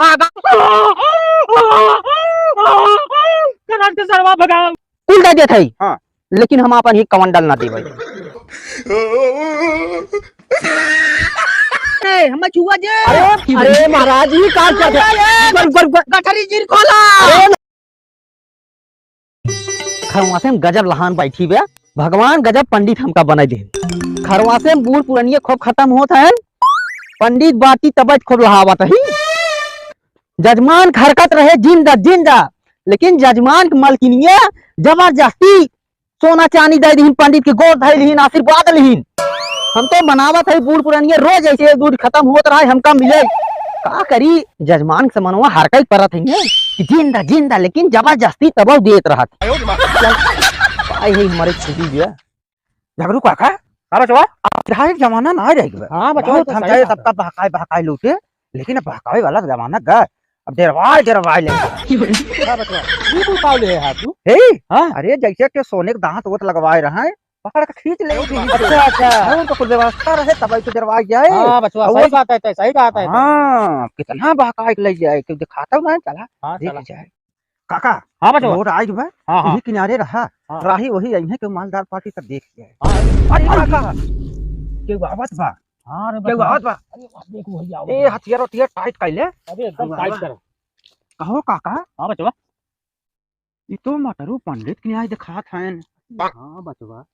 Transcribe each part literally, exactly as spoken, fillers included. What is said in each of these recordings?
भागा। करंट सरवा भगाओ। कुल दे देत हई। हाँ। लेकिन हम आपन ही कमंडल ना देबै। ए, हमें छुआ जे। अरे, अरे महाराज, ई का कर दे? अरे, गर, गर, गर। गठरी चीर खोला। अरे, खरवासे में गजब लहान बैठी बे। भगवान गजब पंडित हमका बनाई दे। खरवासे में बूढ़ पुरनिया खूब खत्म होत हैं। पंडित बाटी तबज खूब लहावत ही। जजमान खरकत रहे जिंदा जिंदा, लेकिन जजमान के मलकिनिया जबरदस्ती सोना चानी दे दिहिन, पंडित के गोड़ धइ लिहिन, आशीर्वाद लिहिन। हम तो मनावत है बूढ़ पुरनिया रोज ऐसे दूध खत्म होत रहा है, हमका मिले। का करी, जजमान के समनवा हरकत परत है कि जिंदा जिंदा, लेकिन जबरदस्ती तबो देत रहत। आई है हमारे छुट्टी दिया। झगड़ू काका, का बचवा? अब रहा एक जमाना ना रह गया। हाँ बचवा, बहुत तो हम सही चाहे बात है। सबका बहकाए बहकाए लूटे, लेकिन अब बहकावे वाला जमाना गए। अब डेरवाए डेरवाए ले। का बचवा? ई तू का ले है तू? हे? हाँ। अरे जैसे के सोने के दांत वोत लगवाए रहे, पकड़ के खींच ले। अच्छा, अच्छा। और तो कुल व्यवस्था रहे तब तो डेरवाए जाए। हाँ बचवा, और सही वो बात है, तो सही बात है। हाँ, कितना बहकाए के ले जाए, क्यों दिखाता हूँ ना, चला। हाँ, देख चला। जाए। काका, हाँ बचवा। रोड आइल बा, हाँ, हाँ। यही किनारे रहा। हाँ। राही वही आई है, क्यों मालदार पार्टी तब देख जाए। हाँ। अरे काका, केहू आवत बा। हाँ रे केहू बचवा। आवत बा। अरे बाप, देखो भैया, आवत ए, बा। हथियार उथियार टाइट कइले। अरे एकदम वाह, टाइट वाह। करो। कहो काका। हाँ बचवा। ई तो मटरू पंडित के न्याय दिखात हैं। हाँ बचवा।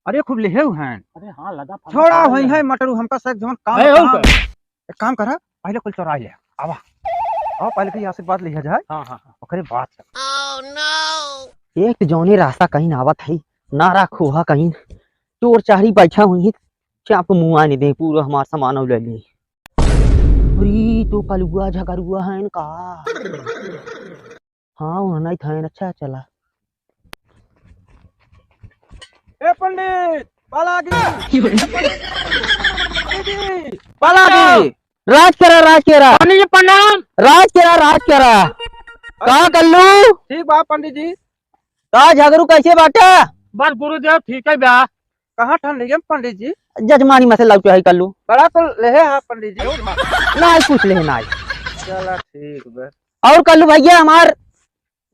अरे खूब लेहे हैं। अरे हाँ, लगा फंदा थोड़ा था होई यार। है मटरू, हमका सक जवन काम ए, हो काम। गए। एक काम करा, पहले कुल चोराई ले। आवा। आओ पहले की आशीर्वाद लिया जाए। हाँ, हाँ, हाँ। ओकरे बाद से। एक तो जौने रास्ता कहीं ना आवत है, नारा खोहा कहीं, चोर चारी बैठा हुई है, चाप मुआ नहीं दे, पूरा हमार सामान ले ली। अरे, तो कलुआ झगरुआ है इनका। हाँ, उन्हें नहीं था, अच्छा चला। ए पंडित, पालागी। पंडित जी, पालागी। राज केरा, राज केरा। पंडित जी, प्रणाम। राज केरा, राज केरा। का कल्लू? ठीक बा पंडित जी। का झगरू कैसे बाटा? बस गुरुदेव ठीक है बा। कहाँ ठन रही है पंडित जी? जजमानी में से लौटे है कल्लू। बड़ा तो लेहे है पंडित जी। ना कुछ लेहे ना। चला ठीक बा। और कल्लू भैया हमार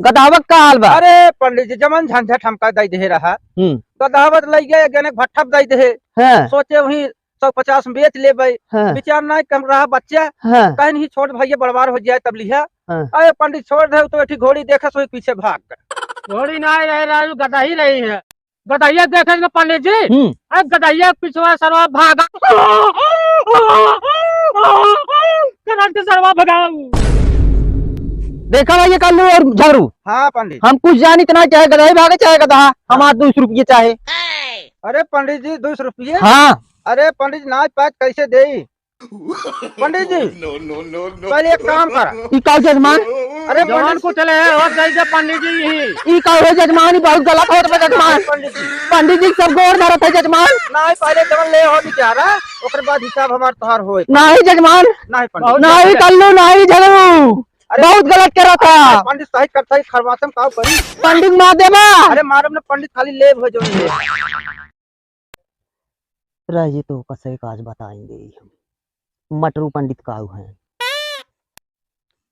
गदहवक का हाल बा? अरे पंडित जी, जमन झंझट हमका दई दे रहा। हम्म। गदहवत लई गए, गने भट्ठा दई दे। हाँ। सोचे वही सौ पचास में बेच लेबे। हाँ। विचार नाहीं कम रहा बच्चा। हाँ। कहीं नहीं छोट भैया बड़वार हो जाए तब लिहा। हाँ। अरे पंडित छोड़ दे, तो एक घोड़ी देखे सोई पीछे भाग गए। घोड़ी नाहीं रहे, रहे, गदही रही है। गदहिया देखे न पंडित जी। हम्म। अरे गदहिया पिछवा सरवा भागा। करंट सरवा भगाओ। देखा भैया कल्लू और झगरू। हाँ पंडित। हम कुछ जानित ना, चाहे गदही भागे चाहे गदहा, हमार दो सौ रुपये चाहे। अरे पंडित जी, दो सौ रुपये? हाँ। अरे पंडित जी, नाच पाच कैसे देई? पंडित जी, no, no, no, no। पहले एक काम कर। ई का जजमान? अरे जवान पंडित को चले है, और दे दे पंडित जी ही। ई का हो जजमान, ई बहुत गलत होत बा जजमान। पंडित जी। पंडित जी सब गोड़ धरत है जजमान। नहीं, पहले जवन ले हो बेचारा, ओकर बाद हिसाब हमार तोहार होए। नहीं जजमान। नहीं पंडित। बहुत नहीं गलत। कल्लू, नहीं झगड़ू। अरे बहुत गलत करा था। पंडित सही करता है, खरवासम का करी। पंडित मार देबा। अरे मारब न पंडित, खाली लेब हो जवन ले। रहिए तो ओका से एक आज बताएंगे ही हम। मटरू पंडित काऊ हैं।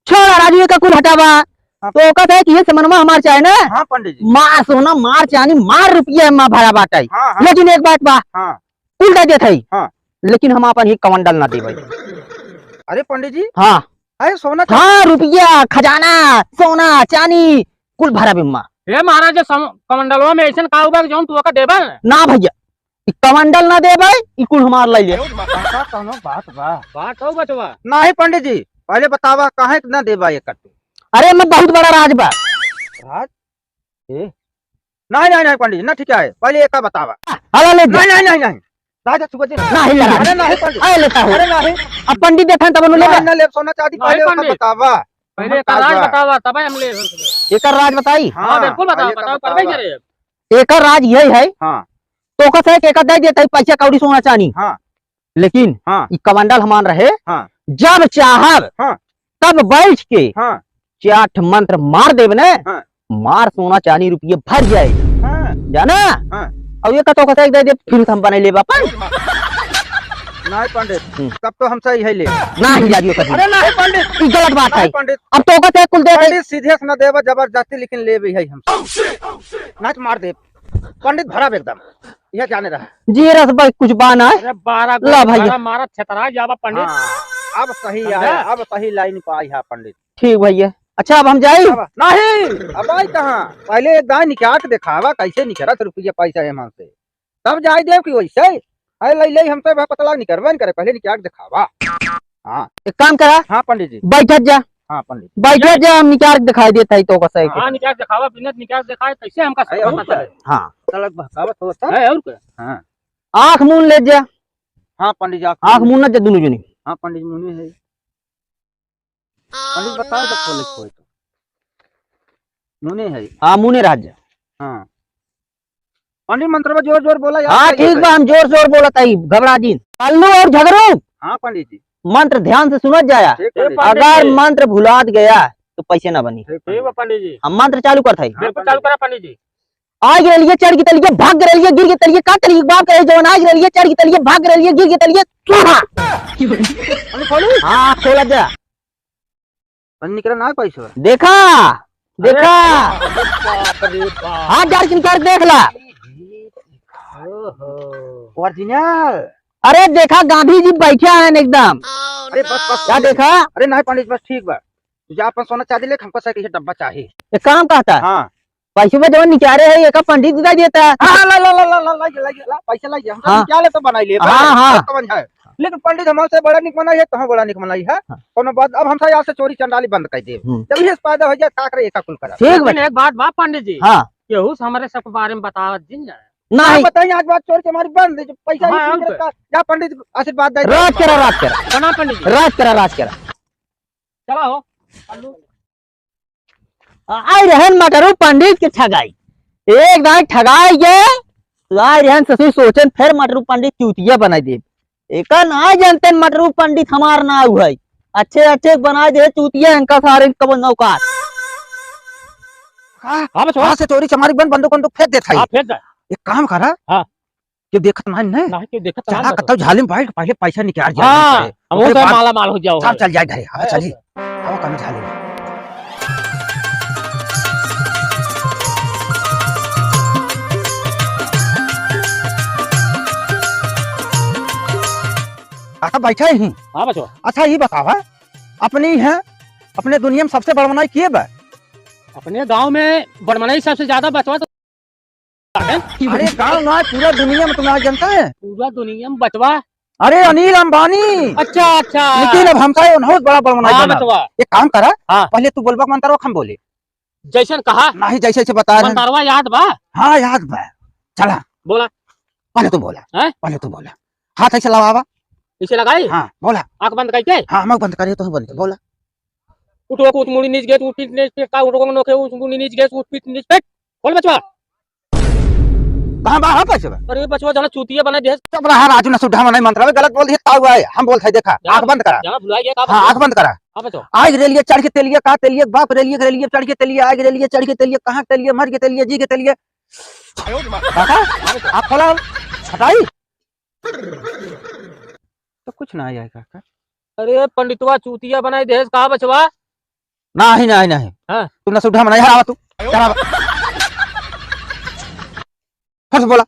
छोड़ा राजू, एका कुल हटावा। हाँ। तो ओका से कि ये समनमा हमार चाहे ना? हाँ पंडित जी। मार सोना, मार चानी, मार रुपया है, मार भरा बाटा है। हाँ, हाँ। लेकिन एक बात बा, हाँ। कुल दे देत है। हाँ। लेकिन हम आपन ही कमंडल ना देबै। अरे पंडित जी। हाँ। अरे सोना चा- हाँ, रुपया, खजाना, सोना, चानी, कुल भरा बिम्मा। हे महाराज, सम-, कमंडलवा में ऐसन का हुआ कि जौन तू ओका देबे? ना भैया, ई कमंडल ना देबे, ई कुल हमार लइ ले। ऐसा कौनो बात बा? बात हो बचवा। नाही पंडित जी, पहले बतावा काहे के ना देबा ये कट्टू? अरे मैं बहुत बड़ा राज बा। राज? ए? नाही, नाही, नाही पंडित जी, ना ठीक है, पहले एका बतावा। हला ले दे। नाही, नाही, नाही, नाही। राजा सुबह जी। नाही लगा। अरे नाही पंडित। अरे लेता हूँ। अरे नाही। अब पंडित देखा तब नु नाही, लेबा। ना लेब सोना चांदी, नाही पहले ओका पंडित। बतावा। पहले एकर राज बतावा, तब हम लेब। एकर राज बताई? हाँ, हाँ, बिल्कुल बताओ, पहले एका बताओ, करबे बतावा। करे। एकर राज यही है। हाँ। तो ओका से एक एकर दे देता है पैसा कौड़ी सोना चांदी। हाँ। लेकिन हाँ। ई कमंडल हमान रहे, हाँ। जब चाहब, हाँ। तब बैठ के हाँ। चार ठे मंत्र मार देब ने, हाँ। मार सोना चांदी रुपये भर जाए। हाँ। जाना? हाँ। अब ये कतो कतो एक दे दे, फिर हम बने लेब अपन। नहीं पंडित, हम्म। तब तो हम सही है ले। ना ही जाइयो कभी। अरे नहीं पंडित। ई गलत बात नहीं है। पंडित। अब तो ओकर से कुल दे दे। पंडित सीधे से ना देवा जबरदस्ती, लेकिन लेबे है हम। नहीं तो मार दे। पंडित भरा एकदम। यह जाने रहा। जी रस भाई कुछ बा ना। अरे बारह ला भाई। बारह मारा छतरा जावा पंडित। हाँ, अब सही समझा? आया, अब सही लाइन पे आई है पंडित। ठीक भैया। अच्छा अब हम जाई? अब नहीं, अब आई कहाँ? पहले एक दाई निकाल के दिखावा, कैसे निकलत रुपया पैसा है मन से। तब जाए देव कि वैसे, अरे ले ले हमसे वह पता लग निकरबे न करे, पहले निकाल के दिखावा। हाँ। एक काम करा। हाँ पंडित जी। बैठत जा। हाँ पंडित। बैठत जा, हम निकाल के दिखाई देत है तो का सही हाँ, के। निकाल के दिखावा, बिना निकाल के दिखाए कैसे हमका अरे, सब और पता क्या? चले? हाँ। पता लग बहकावत होत है। है और क्या? हाँ। आँख मून ले जा। हाँ पंडित जी, आँख आँख मून। मून जा दुनू जनी। हाँ पंडित जी, मूने है। पंडित बताओ तो खोले खोए तो। मूने है। हाँ, मूने रह जा। हाँ। पंडित मंत्र में जोर जोर बोला यार, हाँ, सही ठीक है। बा, हम जोर जोर बोलत हई, घबरा जिन। कल्लू और झगड़ू। हाँ पंडित जी। मंत्र ध्यान से सुनत जाया। ठीक पंडित जी। अगर मंत्र भुलात गया तो पैसे ना बनी। ठीक ठीक बा पंडित जी। हम मंत्र चालू करत हई। बिल्कुल चालू करा पंडित जी। आइ गिरलिए, चढ़ के तलिए, भाग गिरलिए, गिर के तलिए, का तलिए, बाप करे जवन, आइ गिरलिए, चढ़ के तलिए, भाग गिरलिए, गिर के तलिए, स्वाहा। अरे खोलू। हाँ, खोला जा। अरे निकला ना पैसा। देखा, देखा। अरे बाप रे बाप। हाथ डाल के निकाल देख ला। ओहो। Original। अरे देखा, गांधी जी बैठे हैं एकदम। अरे बस, बस। का देखा? अरे नहीं पंडित, बस ठीक बा। तू जा अपन सोना चांदी लेके, हमको सही के डब्बा चाही। एक काम कहता है। हाँ। पैसवा जवन निकारे है, एका पंडित जी का देता है। हाँ, ला, ला, पैसा ला, हम हाँ। निकाले तो बनाई ले, हाँ, हाँ। तो बन जाए। लेकिन पंडित हमसे बड़ा निक बनाई है, तोह बड़ा निक बनाई है। हाँ। कोनो बात, अब हमसे आज से चोरी चंडाली बंद कर दे। हम्म। जब ये पैदा हो जाए, का करे, एका कुल करा। ठीक लेकिन बा। एक बात बा पंडित जी, हाँ। केहू से हमारे सब के बारे में बतावत जिन जाए। नहीं। आप बताइए, आज बात चोरी चमारी बंद, जो पैसा हाँ, ही और चोरी का? करता। जा पंडित आशीर्वाद दे दे। राज करा, राज करा। प्रणाम पंडित जी। राज करा, राज करा। चला हो। आइ रहन मटरू पंडित के ठगाई। एक दाई ठगाई गए, तो आइ रहन ससुर सोचन, फिर मटरू पंडित चूतिया बनाई दे। एका ना जनते मटरू पंडित हमार ना हुआ है। अच्छे अच्छे बनाई दे चूतिया, इनका सारे कबो नौकार। हाँ, हाँ, बचवा। हाँ, से चोरी चमारी बन बंदूक बंदूक फेंक देत है। हाँ, फेंक दे। एक काम करा। हाँ। केहू देखत नाहीं न? नाहीं, केहू देखत चला नाहीं। कतौ झाली में बैठ, पहले पैसा निकाल जाए हाँ, घरे। हम ओकरे उसे बाद माला माल हो जाओ सब भाई। चल जाए घरे। हाँ, हाँ, चली। हाँ। आओ, कम झाली में। काका बैठा ही। हाँ, बचवा। अच्छा, ये बतावा, अपनी है, अपने दुनिया में सबसे बड़मनाई के बा? अपने गांव में बड़मनाई सबसे ज्यादा बचवा तो अरे गाँव ना, पूरा दुनिया में तुम ना जनता है। पूरा दुनिया में बचवा। अरे अनिल अंबानी। अच्छा, अच्छा। लेकिन अब हमका ये बहुत बड़ा बड़मनाई हाँ, बना। बचवा। एक काम करा, हाँ। पहले तू बोलबा मंतरवा, हम बोले। जैसन कहा। नहीं, जैसे, जैसे बता रहे हैं। मंतरवा याद बा? हाँ, याद बा। चला। बोला। पहले तू बोला। हैं? पहले तू बोला। हाथ ऐसे लगावा। ऐसे लगाई? हाँ, बोला। आँख बंद करके? हाँ, आँख बंद करे तो बंद, बोला। उठो, उठ, मुड़ी नीच गेट, उठ, पीठ नीच पेट, का उठो, नोखे, उठ, मुड़ी नीच गेट, उठ, पीठ नीच पेट। बोल बचवा। कहाँ बा, हाँ, पैसे बा? अरे बचवा, जना चूतिया बना दे। चुप रहा, राजू ना सुधा मनाई मंत्र में गलत बोल दिए, का हुआ है? हम बोलत है, देखा, जना, आँख बंद करा। जना भुलाई गया, का हाँ, बचवा? आँख बंद करा। हाँ, बचवा। आइ गिरलिए चढ़ के तेलिए, का तेलिए, बाप गिरलिए, गिरलिए चढ़ के तेलिए, आइ गिरलिए चढ़ के तेलिए, कहाँ तेलिए, मर के तेलिए, जी के तेलिए। काका, आँख खोला, हटाई। तो कुछ ना आया है, काका। अरे पंडितवा चूतिया बनाई देस का बचवा? नहीं, नहीं, नहीं। हाँ। तू ना सुधा मनाई, हरावा तू। चला। फट से बोला।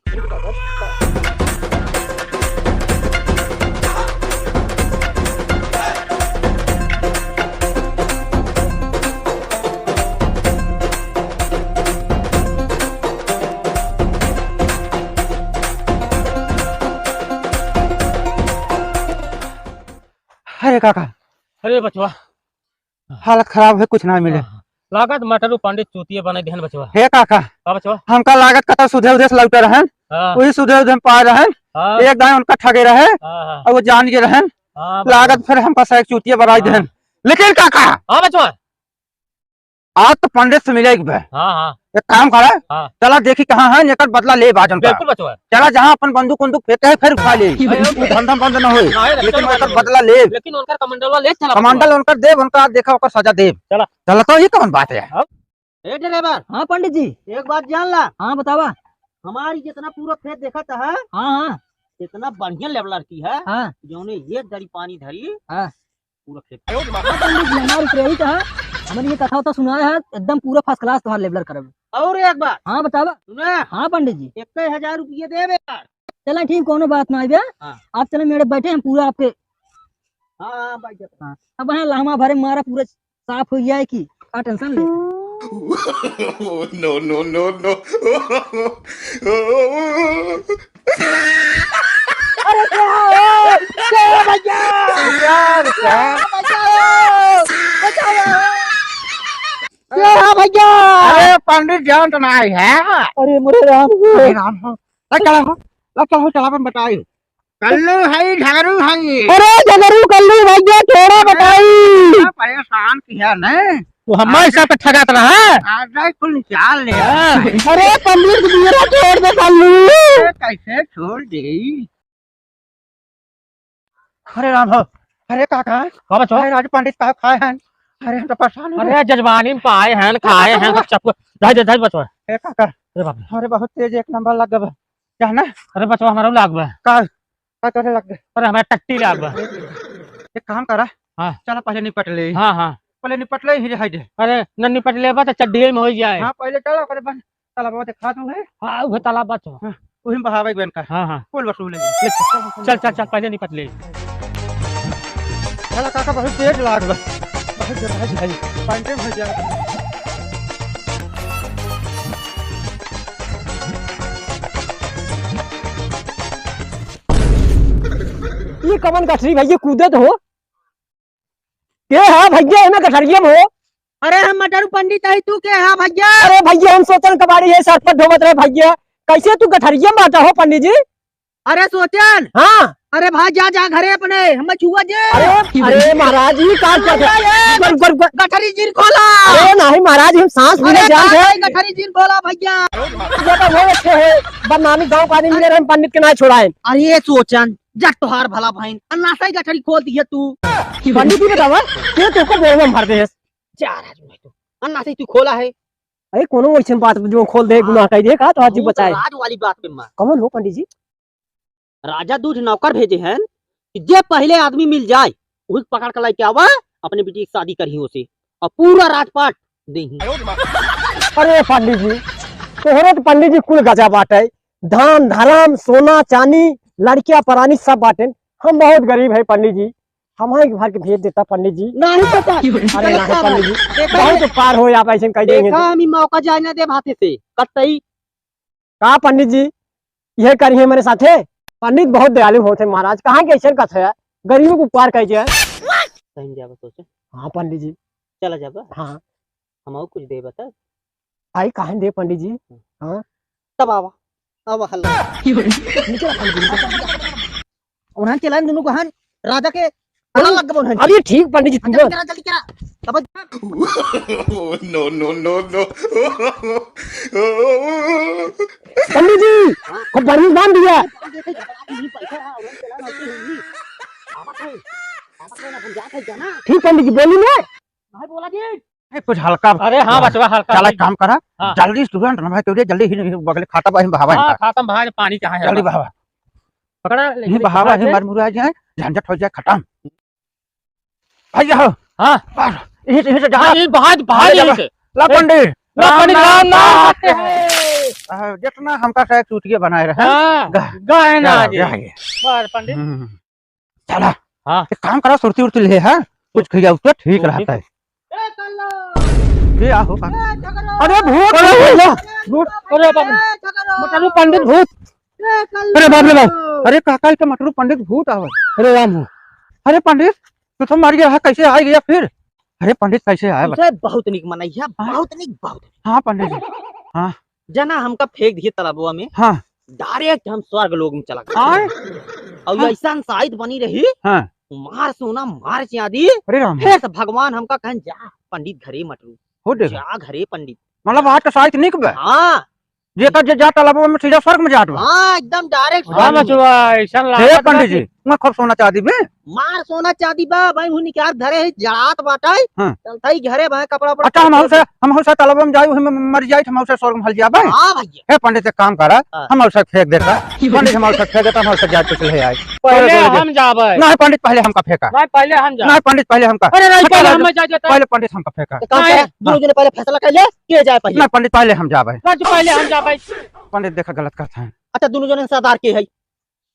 अरे काका। अरे बचवा। हालत खराब है, कुछ ना मिले। हाँ, हाँ। लागत मटरू पंडित चूतिया बनाई देहन बचवा। हे काका। का बचवा? हमका लागत कतौ सुधे उधे से लौटे रहन। हाँ। वही सुधे उधे में पाए रहन। हाँ। एक दाएं उनका ठगे रहे। हाँ, हाँ। और वो जान गए रहन। हाँ, बचवा। लागत फिर हमका सही चूतिया बनाई देहन। हाँ। लेकिन काका। हाँ, बचवा। आज तो पंडित से मिले एक बार। हाँ, हाँ। एक काम करा। हाँ। चला देखी कहाँ है, एकर बदला ले बाजन का। बिल्कुल बचवा। चला जहाँ अपन बंदूक उंदूक फेंके है, फिर उठा ले। अरे, अरे। वो धंधा बंद ना होए। नहीं, नहीं, लेकिन चलो, ओकर चलो। बदला ले। लेकिन ओनकर कमंडलवा ले चला बचवा। कमंडल ओनकर देब, ओनका देखा ओकर सजा देब। चला। चला तो ये कौन बात है? अब? ए ड्राइवर। हाँ पंडित जी। एक बात जान ला। हाँ बतावा। हमारी जितना पूरा खेत देखत है। हाँ, हाँ। इतना बढ़िया लेवलर की है, हाँ। जौने एक दरी पानी धरी, हाँ। पूरा खेत। हाँ, पंडित जी, हमार ऊपर यही कहा, हमन ये कथा उथा सुनाए है, एकदम पूरा first class तोहार लेवलर करब। और एक बात। हाँ, बतावा। सुना? हाँ, पंडित जी। इक्कीस हजार रुपये देबे यार। चला, ठीक, कोनो बात ना आइबे। हाँ। आप चले, मेरे बैठे, हम पूरा आपके हाँ, हाँ, बैठ जाते। हाँ, अब यहाँ लामा भरे मारा पूरा साफ हो गया है कि का tension ले? No, no, no, no। अरे क्या है? क्या है भैया? क्या है भैया? बचाओ! बचाओ! बचाओ! क्या है भैया? अरे पंडित जान तो ना आई है। अरे मोरे राम। अरे राम हो। ला चला हो, ला चला हो, चला अपन बताई। कल्लू है, झगरू है। अरे झगरू कल्लू भैया, थोड़ा बताई। परेशान किया ने। वो हमारे साथ ठगात रहा। आज कुल निकाल ले। हाँ। अरे पंडित जी, मेरा छोड़ दे कल्लू। अरे कैसे छोड़ दे? अरे राम हो, अरे काका, का बचवा? अरे राजू पंडित का खाए हैं? अरे हम तो परेशान हो गए। अरे जजवानी में पाए हैं, खाए हैं, तो चप्पू, जाए दे, जाए बचवा। ए काका, अरे बाप रे। अरे बहुत तेज एक नंबर लग गवा। क्या ना? अरे बचवा, हमारा लाग बा। का? का करे लग गए? अरे हमारा टट्टी लाग बा। एक काम करा। हाँ। चला पहले निपट ले। हाँ, हाँ। पहले निपट ले, ही हाय दे। अरे न निपट ले बा तो चड्डी में हो जाए। हाँ, पहले चला, ओकरे बाद तालाबवा देखा तू है? हाँ, उहे तालाब बा तो। हाँ, उही में बहावे के बन का। हाँ, हाँ। कुल वसूल लेंगे। ले चल। चल, चल, चल, पहले निपट ले। साला काका बहुत तेज लाग बा। बहुत तेज, बहुत तेज। पैंटे में हो जाए। ये कवन गठरी भैया कूदत हो? के हा भैया, एमे गठरिया में हो? अरे हम मटरू पंडित आई, तू के हा भैया? अरे भैया, हम सोचन कबाड़ी है, सरपत ढोवत रहे भैया। कैसे तू गठरिया में बाटा हो पंडित जी? अरे सोचन। हाँ। अरे भाई जा, जा घरे अपने, हम छुआ जे। अरे, अरे महाराज, ये का कर दे? अरे, गर-, गर-, गर-, गठरी जिन खोला। अरे नहीं महाराज, हम सांस भी अरे नहीं जान का दे। भाई गठरी जिन खोला भैया। ये तो वो अच्छे है, बदनामी गांव का आदमी मिले रहे, हम पंडित के ना छोड़ाए। अरे सोचन, जट तोहार भला भइन, अन्नासा ही गठरी खोल दिया तू। पंडित जी बतावा, ये तो को बोलवा मार दे। जा राजू भाई तू, अन्नासा ही तू खोला है। अरे कोनो वैसे बात जो खोल दे, हाँ। गुनाह कह दे का, तो आज जी वो तो बचाए। राज वाली बात पे मार। कौन हो पंडित जी? राजा दूध नौकर भेजे हैं कि जे पहले आदमी मिल जाए, वही पकड़ के लेके आवा, अपने बेटी की शादी करही उसे, और पूरा राजपाट देही। अरे पंडित जी, तोहरे तो पंडित जी कुल गजा बाटे, धान, धरम, सोना, चांदी, लड़किया, परानी सब बाटेन। हम बहुत गरीब है पंडित जी, हमारे घर के भेज देता पंडित जी। नहीं बेटा, अरे गलत नहीं बात पंडित है। जी, देखा बहुत ये, उपकार हो आप ऐसे कह देंगे देखा तो। हम ई मौका जाए ना दे भाते से, कतई। का पंडित जी, यह करिए मेरे साथे? पंडित बहुत दयालु होते महाराज, कहाँ के ऐसे कथे है, गरीबों को उपकार कह दिया। कहीं जाबा सोचे? हाँ पंडित जी। चला जाबा? हाँ। हम और कुछ दे बता। आई काहे दे पंडित जी? हाँ। तब आवा, आवा हल्ला। निकल पंडित जी, निकल। उन्हन चलान दुनू गहन राजा के अरे, लग गबो उन्हन। अरे ठीक पंडित जी, अच्छा, तुम जल्दी करा, जल्दी करा। तब No, no, no, no। पंडित जी, खूब बढ़िया बांध दिया। ठीक पंडित जी, बोली ना। नहीं बोला जी। ए, कुछ हल्का अरे हाँ, बचवा, हल्का चला, भाई। काम करा, हाँ। जल्दी student ना भाई, तेरे जल्दी ही नहीं, बगले खाता बा, ही बहावा हाँ, इनका। खाता में बहावा, पानी कहाँ है जल्दी बा? बहावा। पकड़ा, ही लेकिन बहावा, कहाँ ही से? मर मुरा जाए, झंझट हो जाए, खत्म। भैया हो। हाँ। बस, यहीं से, यहीं से जहाँ हाँ, यहीं बहावा, बहावा, बहावा यहीं जगह। से। ला पंडित। ला पंडित, राम नाम नाम नाम सत्य है। आ, जितना हमका से चूतिया बनाए रहे। हाँ, गा, गा है ना गा, आगे। गा ये। बार पंडित। हम्म। चला। हाँ। एक काम करा, सुरती उरती ले, हाँ? कुछ खइया उसका ठीक रहता है। ए, कल्लू! ये आ हो का? ए, झगड़ू! अरे भूत! अरे भूत! भूत! अरे बाप रे! ए, झगड़ू! मटरू पंडित भूत! ए, कल्लू! अरे बाप रे बाप! अरे काका, ई तो मटरू पंडित भूत आवे। अरे राम हो। अरे पंडित, तू तो मर गया है, कैसे आ गया फिर? अरे पंडित, कैसे आया बता? तुमसे बहुत निक मनई है, हाँ? बहुत निक, बहुत निक। हाँ पंडित जी। हाँ। जना हमका फेंक दिए तालाबवा में। हाँ। Direct हम स्वर्ग लोक में चला गए। आए? और हाँ। ऐसा साइत बनी रही, हाँ। मार सोना, मार चांदी। अरे राम। फिर से भगवान हमका कहन, "जा पंडित घरे मटरू। हो दे। जा घरे पंडित।" मतलब आज का साइत निक बे? हाँ। जेकर जे जात तालाबवा में सीधा स्वर्ग में जात बा। हाँ, एकदम direct हाँ, स्वर्ग में। बचवा, ऐसा हे लागत बा पंडित कि जी। वहाँ खूब सोना चाँदी बे। मार सोना चाँदी बा, भाई, हुन निकार धरे है, जड़ात बाटै। हाँ। चलता ही घरे भाई, कपड़ा उपड़ा अच्छा, हम पहन हौसे, हम हौसे तलबा में जाई, वही में मर जाई, हम हौसे स्वर्ग में हल जाबे। हाँ भैया। हे पंडित, एक काम करा, हाँ। हम हौसे फेंक देता। पंडित, हम हौसे फेंक देता, हम हौसे जाए कुछ ले आए। पहले पहले हम जाबे। नहीं पंडित, पहले हमका फेंका। नहीं, पहले हम जाबे। नहीं पंडित, पहले हमका। अरे नहीं, हटा पहले दे। हम जाए जाता। पहले पंडित हमका फेंका। तो काम नहीं। करा, दोनों हाँ। जने पहले फैसला कर ले, के जाए पहले। नहीं पंडित, पहले हम जाबे। नहीं, पहले हम जाबे। पंडित देखा गलत करता है। अच्छा, दोनों जने सरदार के है?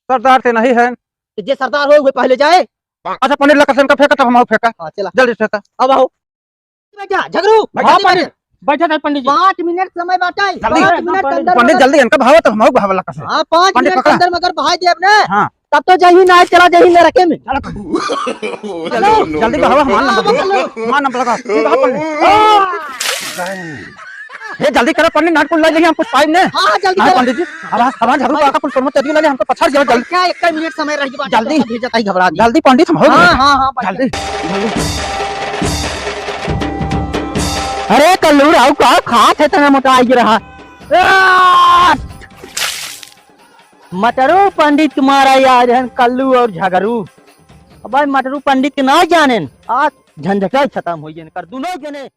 सरदार ते नहीं है। तो जे सरदार हो, वह पहले जाए। अच्छा, पंडित लका से इनका फेंका, तब हम फेंका। हाँ, चला। जल्दी फेंका। अब आओ। बैठा, झगरू, हाँ, जल्दी पंडित। बैठा। बैठा था पंडित जी। पाँच मिनट समय बाटै। जल्दी। पाँच मिनट के अंदर पंडित, मगर जल्दी इनका भावा, तब हम भावा लका से। हाँ, पाँच पंडित मिनट के पकड़ा। अंदर मगर बहाई देब ना। हाँ। तब तो जही ना, चला जही नरके में। चला पंडित। जल्दी, जल्दी बहावा, हमार हाँ, नंबर बस लो। हमार नंबर लगा। ये बहावा पंडित। हे, जल्दी करो पंडित, नाट कुल लइ लेही, हम कुछ पाइब ने। हाँ, हाँ, जल्दी नहीं, करो। पंडित जी, अब, अब झगड़ू काका कुल सोनमत चली लइ लेही, हमको पछाड़ जाओ, जल्दी। क्या एक मिनट समय रही बात, जल्दी। तो भेजत आई घबरा गई। जल्दी पंडित, हम हो हाँ, गए। हाँ, हाँ, पंडित। जल्दी। अरे कल्लू राव, का खात है, तना मोटा आई रहा। आ! मटरू पंडित के मारा यार हन कल्लू और झगरू। अब भाई मटरू पंडित के ना जानेन, आज झंझटा ही खतम होइ गए कर दोनों जने।